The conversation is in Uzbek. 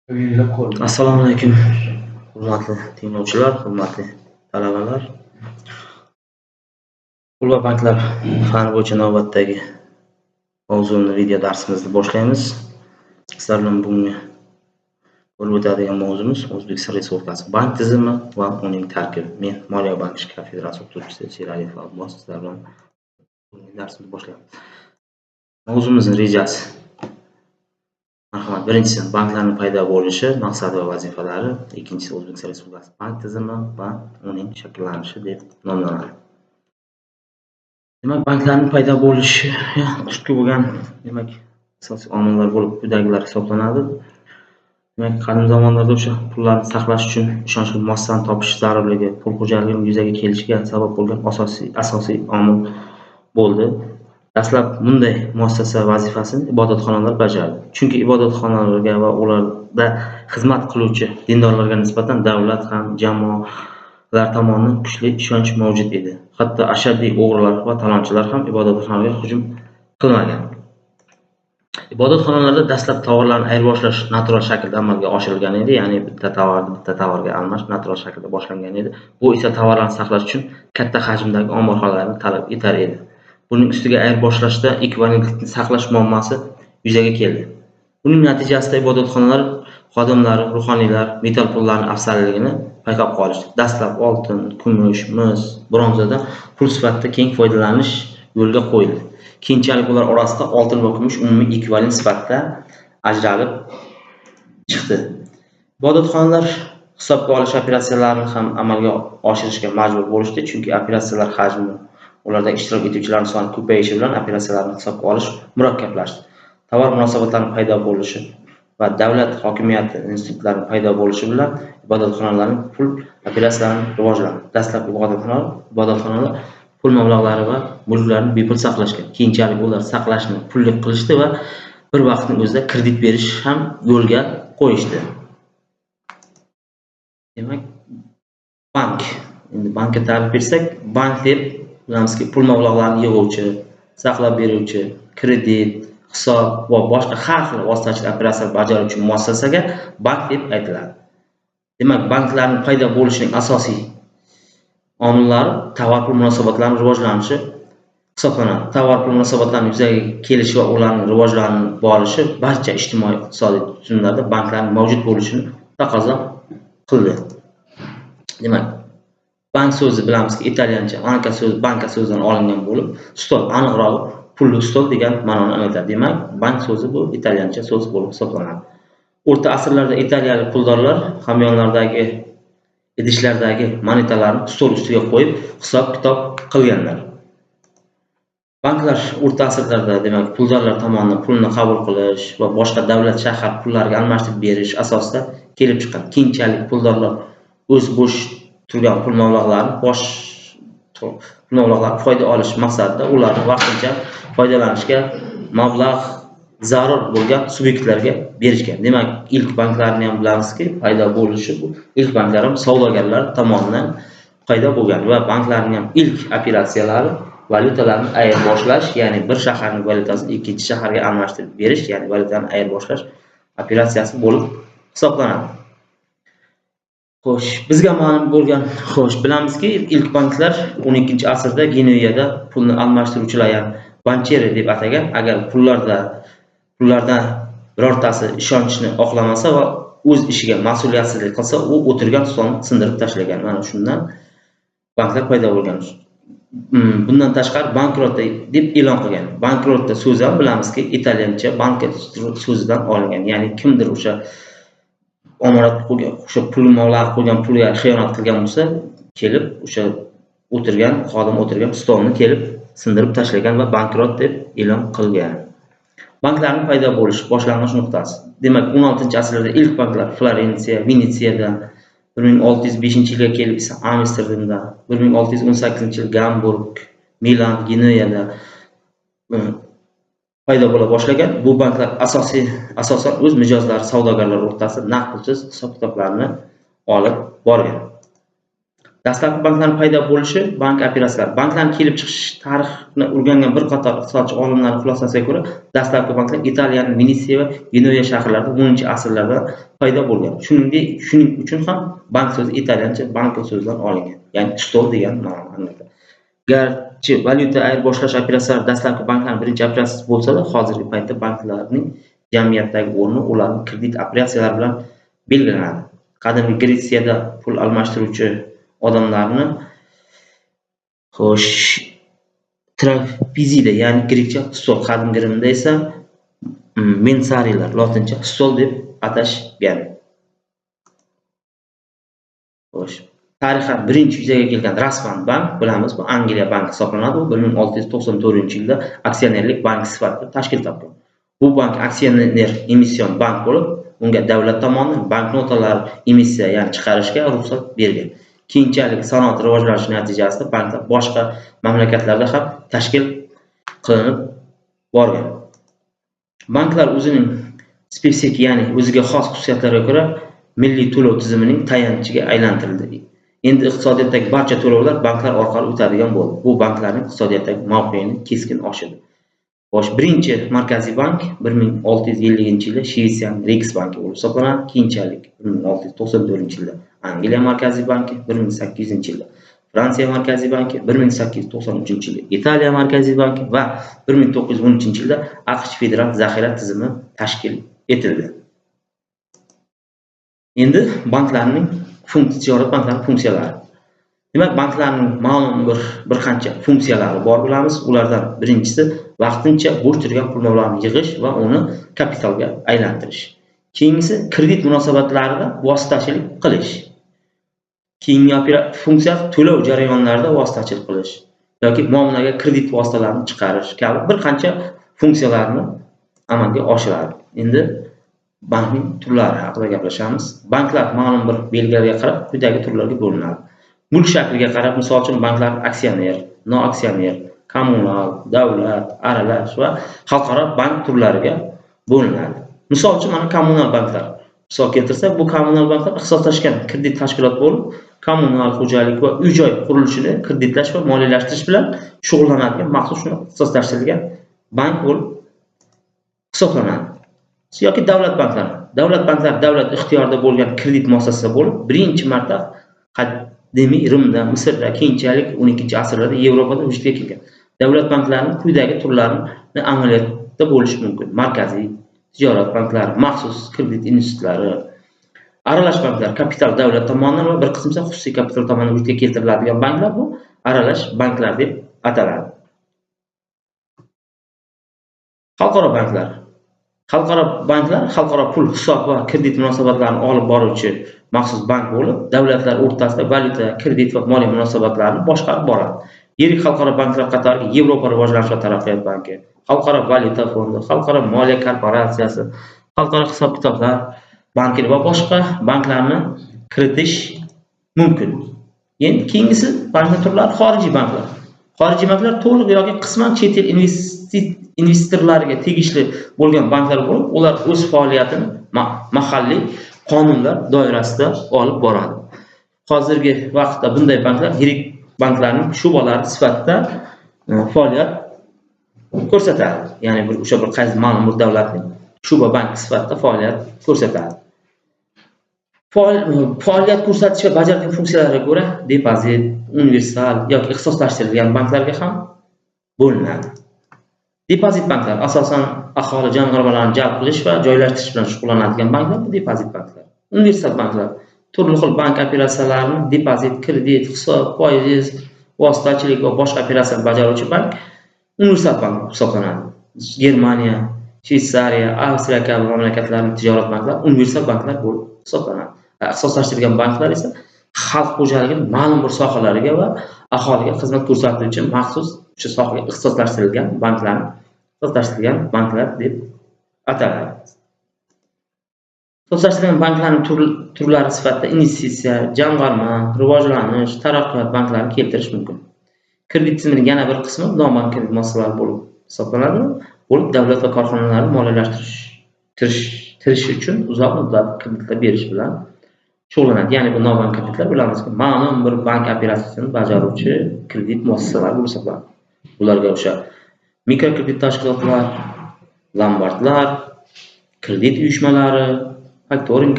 Assalomu alaykum, hurmatli tinglovchilar, hurmatli talabalar. Pul va banklar fani bo'yicha navbatdagi mavzuni video darsimizni boshlaymiz. Sizlar bilan bugungi bo'lib o'tadigan mavzumiz O'zbekiston Respublikasi bank tizimi va uning tarkibi. Men Moliya bank kafedrasi o'qituvchisi Sheraliyev Abbos sizlar bilan bugungi darsimizni boshlaymiz. Mavzumizning rejasi. Marhamat, birinchisi banklarning paydo bo'lishi, maqsadi va vazifalari, ikkinchisi O'zbekiston Respublikasi bank tizimi va uning shakllanishi deb nomlanadi. Demak, banklarning paydo bo'lishiga turtki bo'lgan, demak, asosiy omillar bo'lib quyidagilar hisoblanadi. Demak, qadim zamonlarda o'sha pullarni saqlash uchun ishonchli muassasani topish zarurligi pul xo'jaligining yuzaga kelishiga sabab bo'lgan asosiy omil bo'ldi. Dastlab bunday muassasa vazifasini ibodatxonalar bajardi. Chunki ibodatxonalarga va ularda xizmat qiluvchi dindorlarga nisbatan davlat ham jamoalar tomonidan kuchli ishonch mavjud edi. Hatto ashaddiy o'g'rilar va talonchilar ham ibodatxonalarga hujum qilmagan. Ibodatxonalarda dastlab tovarlarni ayirboshlash natural shaklda amalga oshirilgan edi, ya'ni bitta tovarni bitta tovarga almashish natural shaklda boshlangan edi. Bu esa tovarlarni saqlash uchun katta hajmdagi omborxonalarni talab etar edi. Buning ustiga ayirboshlashda ekvivalentlikni saqlash muammosi yuzaga keldi. Buning natijasida ibodatxonalar xodimlari, ruhoniylar metall pullarning afzalligini payqab qolishdi. Dastlab oltin, kumush, mis, bronzadan pul sifatida keng foydalanish yo'lga qo'yildi. Keyinchalik ular orasida oltin va kumush umumiy ekvivalent sifatida ajralib chiqdi. Ibodatxonalar hisobga olish operatsiyalarini ham amalga oshirishga majbur bo'lishdi, chunki operatsiyalar hajmi, ularda ishtirok etuvchilarning soni ko'payishi bilan operatsiyalarni hisobga olish murakkablashdi. Tovar munosabatlarining paydo bo'lishi va davlat hokimiyati institutlarining paydo bo'lishi bilan ibodatxonalarning pul operatsiyalari rivojlandi. Dastlab ibodatxonalar pul mablag'lari va mulklarni bepul saqlashgan. Keyinchalik ular saqlashni pullik qilishdi va bir vaqtning o'zida kredit berish ham yo'lga qo'yishdi. Demak, bank. Endi bankka ta'rif bersak, bank deb bilamizki, pul mablag'larini yig'uvchi, saqlab beruvchi, kredit, hisob va boshqa har xil vositachilik operatsiyalar bajaruvchi muassasaga bank deb aytiladi. Demak, banklarning paydo bo'lishining asosiy omillari tovar pul munosabatlarining rivojlanishi hisoblanadi. Tovar pul munosabatlarining yuzaga kelishi va ularning rivojlanib borishi barcha ijtimoiy iqtisodiy tuzumlarda banklarning mavjud bo'lishini taqozo qildi. Demak, bank so'zi bilamizki, italyancha banka so'zi, banka so'zidan olingan bo'lib, stol, aniqrog'i pulli stol degan ma'noni anglatadi. Demak, bank so'zi bu italyancha so'z bo'lib hisoblanadi. O'rta asrlarda italiyalik puldorlar hamyonlardagi idishlardagi monetalarni stol ustiga qo'yib hisob-kitob qilganlar. Banklar o'rta asrlarda, demak, puldorlar tomonidan pulni qabul qilish va boshqa davlat shahar pullariga almashtirib berish asosida kelib chiqqan. Keyinchalik puldorlar o'z bo'sh turgan pul mablag'larini bosh pul mablag'larini foyda olish maqsadida ularni vaqtincha foydalanishga mablag' zarur bo'lgan subyektlarga berishgan. Demak, ilk banklarni ham bilamizki, paydo bo'lishi bu ilk banklar ham savdogarlar tomonidan paydo bo'lgan va banklarning ham ilk operatsiyalari valyutalarni ayirboshlash, ya'ni bir shaharning valyutasini ikkinchi shaharga almashtirib berish, ya'ni valyutani ayirboshlash operatsiyasi bo'lib hisoblanadi. Xo'sh, bizga ma'lum bo'lgan, xo'sh, bilamizki, ilk banklar 12-asrda Genuyada pulni almashtiruvchilar, ya'ni bancheri deb atagan. Agar pullardan birortasi ishonchni oqlamasa va o'z ishiga mas'uliyatsizlik qilsa, u o'tirgan stolni sindirib tashlagan. Mana shundan banklar paydo bo'lgan. Bundan tashqari bankrot deb e'lon qilgan. Bankrot so'zi ham bilamizki, italyancha banka so'zidan olingan. Ya'ni kimdir o'sha omonat qo'ygan, o'sha pul mablag' qo'ygan pulga xiyonat qilgan bo'lsa, kelib o'sha o'tirgan xodim o'tirgan stolni kelib sindirib tashlagan va bankrot deb e'lon qilgan. Banklarning paydo bo'lishi boshlang'ich nuqtasi. Demak, 16-asrlarda ilk banklar Florensiya, Venetsiyada, 1605-yilga kelib esa Amsterdamda, 1618-yil Gamburg, Milan, Genuyada paydo bo'la boshlagan. Bu banklar asosan o'z mijozlari, savdogarlar o'rtasida naqd pulsiz hisob-kitoblarni olib borgan. Dastlabki banklarning paydo bo'lishi, bank operatsiyalari. Banklarning kelib chiqish tarixini o'rgangan bir qator iqtisodchi olimlarning xulosasiga ko'ra, dastlabki banklar Italiyaning Venetsiya va Genuya shaharlarida 10-asrlarda paydo bo'lgan. Shuningdek, shuning uchun ham bank so'zi italyancha banko so'zidan olingan, ya'ni stol degan ma'noni anglatadi. Garchi valyuta ayirboshlash operatsiyalari dastlabki banklarning birinchi operatsiyasi bo'lsa-da, hozirgi paytda banklarning jamiyatdagi o'rni ularning kredit operatsiyalari bilan belgilanadi. Qadimgi Gretsiyada pul almashtiruvchi odamlarni xo'sh trapezida, ya'ni grekcha stol, qadimgi Rimda esa mensarilar lotincha stol deb atashgan. Xo'sh, tarixan birinchi yuzaga kelgan rasman bank bilamiz, bu Angliya banki hisoblanadi. U 1694-yilda aksionerlik banki sifatida tashkil topgan. Bu bank aksioner emission bank bo'lib, unga davlat tomonidan banknotalar emissiya, ya'ni chiqarishga ruxsat bergan. Keyinchalik sanoat rivojlanishi natijasida banklar boshqa mamlakatlarda ham tashkil qilinib borgan. Banklar o'zining spesifik, ya'ni o'ziga xos xususiyatlariga ko'ra milliy to'lov tizimining tayanchiga aylantirildi. Endi iqtisodiyotdagi barcha to'lovlar banklar orqali o'tadigan bo'ldi. Bu banklarning iqtisodiyotdagi mavqeini keskin oshirdi. Xo'sh, birinchi markaziy bank 1650-yilda Shvetsiyaning Riksbanki bo'lib hisoblanadi. Keyinchalik 1694-yilda Angliya markaziy banki, 1800-yilda Fransiya markaziy banki, 1893-yilda Italiya markaziy banki va 1913-yilda AQSh federal zaxira tizimi tashkil etildi. Endi banklarning tijorat banklarining funksiyalari. Demak, banklarning ma'lum bir qancha funksiyalari bor bilamiz. Ulardan birinchisi vaqtincha bo'sh turgan pul mablag'ini yig'ish va uni kapitalga aylantirish. Keyingisi kredit munosabatlarida vositachilik qilish. Keyingi funksiya to'lov jarayonlarida vositachilik qilish yoki muomalaga kredit vositalarini chiqarish kabi bir qancha funksiyalarni amalga oshiradi. Endi bankning turlari haqida gaplashamiz. Banklar ma'lum bir belgilarga qarab quyidagi turlarga bo'linadi. Mulk shakliga qarab, misol uchun, banklar aksioner, noaksioner, kommunal, davlat, aralash va xalqaro bank turlariga bo'linadi. Misol uchun, mana kommunal banklar. Misol keltirsak, bu kommunal banklar ixtisoslashgan kredit tashkilot bo'lib, kommunal xo'jalik va uy-joy qurilishini kreditlash va moliyalashtirish bilan shug'ullanadigan maxsus shuni ixtisoslashtirilgan bank bo'lib hisoblanadi. Yoki davlat banklari. Davlat banklari davlat ixtiyorida bo'lgan kredit muassasasi bo'lib, birinchi marta qadimiy Rimda, Misrda, keyinchalik 12-asrlarda Yevropada vujudga kelgan. Davlat banklarining quyidagi turlarini amaliyotda bo'lishi mumkin. Markaziy tijorat banklari, maxsus kredit institutlari, aralash banklar, kapital davlat tomonidan va bir qismi esa xususiy kapital tomonidan vujudga keltiriladigan banklar bu aralash banklar deb ataladi. Xalqaro banklar. Xalqaro banklar xalqaro pul hisob va kredit munosabatlarini olib boruvchi maxsus bank bo'lib, davlatlar o'rtasida valyuta, kredit va moliya munosabatlarini boshqarib boradi. Yirik xalqaro banklar qatoriga Yevropa rivojlanish va taraqqiyot banki, Xalqaro valyuta fondi, Xalqaro moliya korporatsiyasi, Xalqaro hisob-kitoblar banki va boshqa banklarni kiritish mumkin. Endi keyingisi banklar turlari xorijiy banklar. Xorijiy banklar to'liq yoki qisman chet el investorlariga tegishli bo'lgan banklar bo'lib, ular o'z faoliyatini mahalliy qonunlar doirasida olib boradi. Hozirgi vaqtda bunday banklar yirik banklarning shu'balari sifatida faoliyat ko'rsatadi. Ya'ni bir o'sha bir qaysi ma'lum bir davlatning shu'ba banki sifatida faoliyat ko'rsatadi. Faoliyat ko'rsatish va bajaradigan funksiyalariga ko'ra depozit, universal yoki ixtisoslashtirilgan banklarga ham bo'linadi. Depozit banklar asosan aholi jamg'armalarini jalb qilish va joylashtirish bilan shug'ullanadigan banklar bu depozit banklar. Universal banklar turli xil bank operatsiyalarini depozit, kredit, hisob, foiz, vositachilik va boshqa operatsiyalarni bajaruvchi bank universal bank hisoblanadi. Germaniya, Shvetsariya, Avstriya kabi mamlakatlarning tijorat banklari universal banklar bo'lib hisoblanadi. Ixtisoslashtirilgan banklar esa xalq xo'jaligining ma'lum bir sohalariga va aholiga xizmat ko'rsatuvchi maxsus o'sha sohaga ixtisoslashtirilgan banklarni ixtisoslashtirilgan banklar deb ataladi. Ixtisoslashtirilgan banklarning turlari sifatida investitsiya, jamg'arma, rivojlanish, taraqqiyot banklarini keltirish mumkin. Kredit tizimining yana bir qismi nonbank kredit muassasalari bo'lib hisoblanadi. Bo'lib davlat va korxonalarni moliyalashtirish uchun uzoq muddatli kreditlar berish bilan shug'ullanadi. Ya'ni bu nobonk kreditlar, bilamizki, ma'lum bir bank operatsiyasini bajaruvchi kredit muassasalari bo'lib hisoblanadi. Bularga o'sha mikrokredit tashkilotlar, lombardlar, kredit uyushmalari, faktoring.